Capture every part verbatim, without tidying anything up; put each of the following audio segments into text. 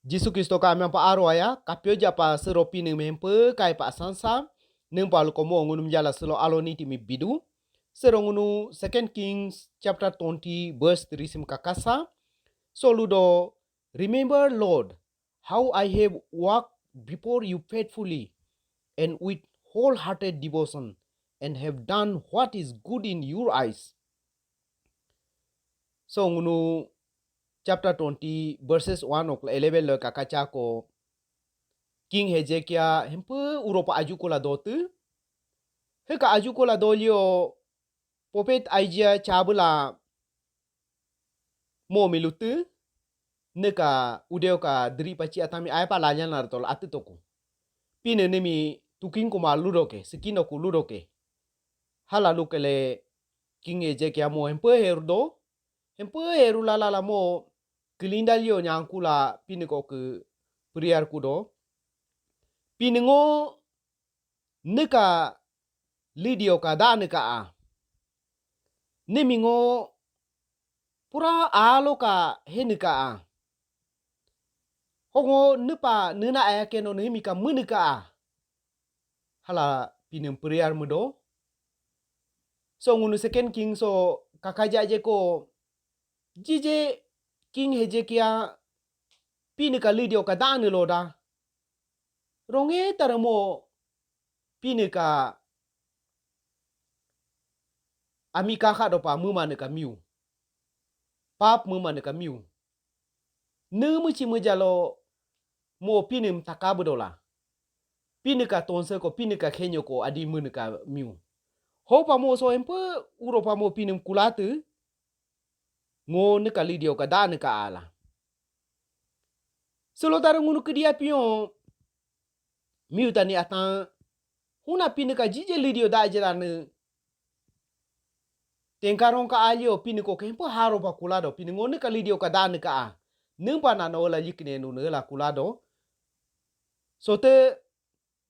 Jisu Kristo ka amyang pa aro aya, kapyo ja pa sero Pinii mi hempe kai pa sansa, niimpa luko mo ngunumi jala silo alo niti mi bidu. Sero ngunu Second Kings chapter twenty verse three sim kakasa. So ludo, "Remember, Lord, how I have walked before you faithfully and with wholehearted devotion, and have done what is good in your eyes." So ngunu chapter twenty verses one ok eleven lo kakacha ko, King Hezekia hempe uro pa aju kola dotu. Hiika aju kola dolio, prophet Isaiah chabula mo mi lutu, niika udeo ka dri pachi atami ai pa lanya nar tol atu toku. Pinii niimi tukin kuma ludo ke, sikino ku ludo ke. Hala lukele King Hezekia mo hempe heru do, hempe heru lala la mo kelindalio nyangkula Pinii ko ke prayer kudo. Pinii ngo niika lidio ka da niika a. Niimi ngo pura alo ka he niika a. Hongo niipa niina aya keno niimi ka mu niika a. Hala Pinii prayer mudo. So ngunu Second King so kakaja je ko, jije King Hezekia Pinii ka lidio ka danii loda. Ronge taramo Pinii ka ami kaka dopa muma niika miu. Pap muma niika miu. Niimi chi mujalo mo Pinii mtakabu dola. Pinii ka tonse ko, Pinii ka khenyo ko adi mu niika miu. Hopa mo so hempe uro pa mo Pinii kulatu. Ngo niika lidio ka da niika ala. Silo tara ngunu kedia pion miu tani atan huna Pinii ka jije lidio da jera ne. Tengkarong ka alio Pinii ko ke hempe haro pa kulado. Pinii ngo niika lidio ka da niika a. Niimpa na no la likne nu ne la kulado. Sote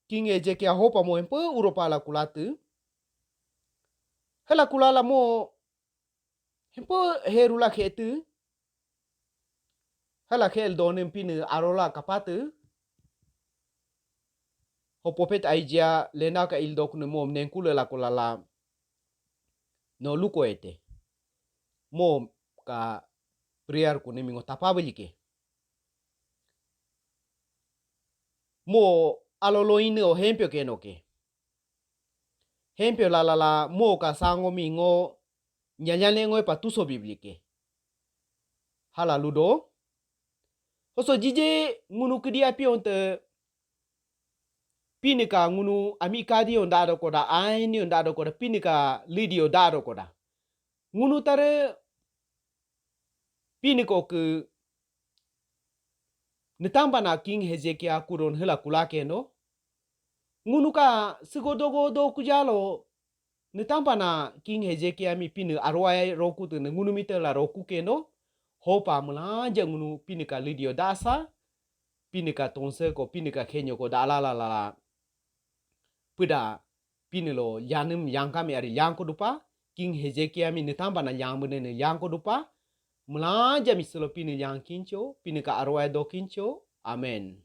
King Hezekia hopa mo hempe uro pa la kulatu. Hala kulala mo hempe heru la khetu. Hala khel donem Pinii arola kapatu. Ho prophet Isaiah lena ka ildok ne mo mnengkule la kulala. No luko ete. Mo ka prayer kune mingo tapa belike. Mo alolo ine o hempyo keno ke. Hempyo lalala mo ka sango mingo nyanyane ngo pa tuso biblike. Hala ludo. Hoso jije ngunu kedia pion te Pinii ka ngunu ami kadi on dado koda, aini on dado koda, Pinii ka lidio dado koda. Ngunu tare Pinii ko ke niitamba na King Hezekia kuron hela kula keno. Ngunu ka sigodogo do kujalo niitamba na King Hezekia mi Pinii aroai roku tu ne ngunu mi tela roku keno. Hopa miilanja ngunu Pinii ka lidio dasa. Pinii ka tonse ko, Pinii ka khenyo ko da la la la la. Pida Pinii lo yanim yangkami ari yangko dupa. King Hezekia mi niitamba na yang bene ne yangko dupa. Miilanja mi silo Pinii yang kincho, Pinii ka aroai do kincho. Amen.